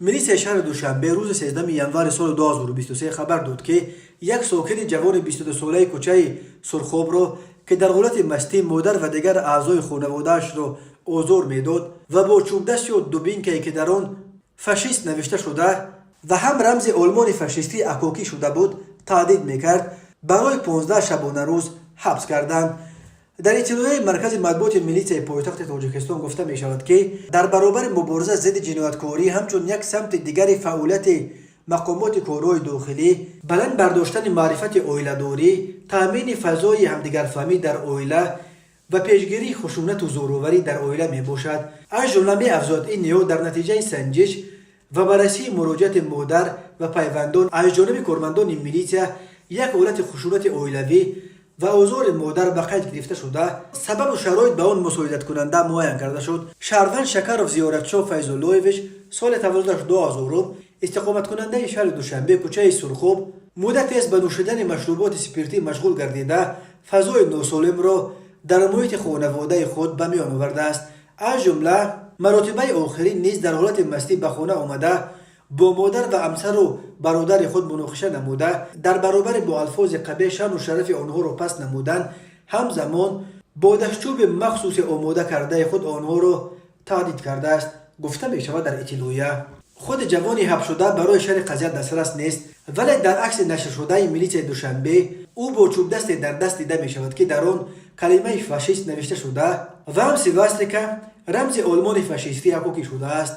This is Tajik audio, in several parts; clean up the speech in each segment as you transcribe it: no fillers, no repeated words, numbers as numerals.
Милисияи шаҳри Душанбе рӯзи 13 январи соли 2023 хабар дод, ки як сокини ҷавони 22-солаи кӯчаи Сурхобро, ки дар ҳолати мастӣ модар ва дигар аъзои хонаводаашро озор медод ва бо чӯбдаст ё дубинкае, ки дар он «фашист» навишта шуда ва ҳам рамзи Олмони фашистӣ акокӣ шуда буд, таҳдид мекард, барои 15 шабонарӯз ҳабс карданд. Дар иттилоияи маркази матбуоти милитсияи пойтахти Тоҷикистон гуфта мешавад, ки дар баробари мубориза зидди ҷинояткорӣ, ҳамчун як самти дигари фаъолияти мақомоти корҳои дохилӣ баланд бардоштани маърифати оиладорӣ, таъмини фазои ҳамдигарфаҳмӣ дар оила ва пешгирии хушунату зӯроварӣ дар оила мебошад. Аз ҷумла, меафзояд ин ниҳод, дар натиҷаи санҷиш ва баррасии муроҷиати модар ва пайвандон аз ҷониби кормандони милитсия як ҳолати хушунати оилавӣ ва озори модар ба қайд гирифта шуда, сабабу шароит ба он мусоидаткунанда муайян карда шуд. Шаҳрванд Шакаров Зиёратшоҳ Файзуллоевич, соли таваллудаш 2000, истиқоматкунандаи шаҳри Душанбе, кӯчаи Сурхоб, муддатест ба нӯшидани машруботи спиртӣ машғул гардида, фазои носолимро дар муҳити хонаводаи худ ба миён овардааст. Аз ҷумла, маротибаи охирин низ дар ҳолати мастӣ ба хона омада, бо модар ва ҳамсару бародари худ муноқиша намуда, дар баробари бо алфози қабеҳ шаъну шарафи онҳоро паст намудан, ҳамзамон бо дастчӯби махсуси омода кардаи худ онҳоро таҳдид кардааст, гуфта мешавад дар иттилоия. Худи ҷавони ҳабсшуда барои шарҳи қазия дастрас нест, вале дар акси нашршудаи милитсияи Душанбе ӯ бо чӯбдасте дар даст дида мешавад, ки дар он калимаи «фашист» навишта шуда ва ҳам свастика, рамзи Олмони фашистӣ, ҳакокӣ шудааст.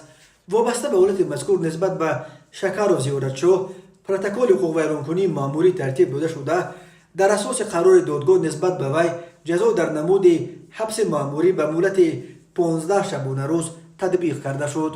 Вобаста ба ҳолати мазкур нисбат ба Шакаров Зиёратшоҳ протоколи ҳуқуқвайронкунии маъмурӣ тартиб дода шуда, дар асоси қарори додгоҳ нисбат ба вай ҷазо дар намуди ҳабси маъмурӣ ба муҳлати 15 шабонарӯз татбиқ карда шуд.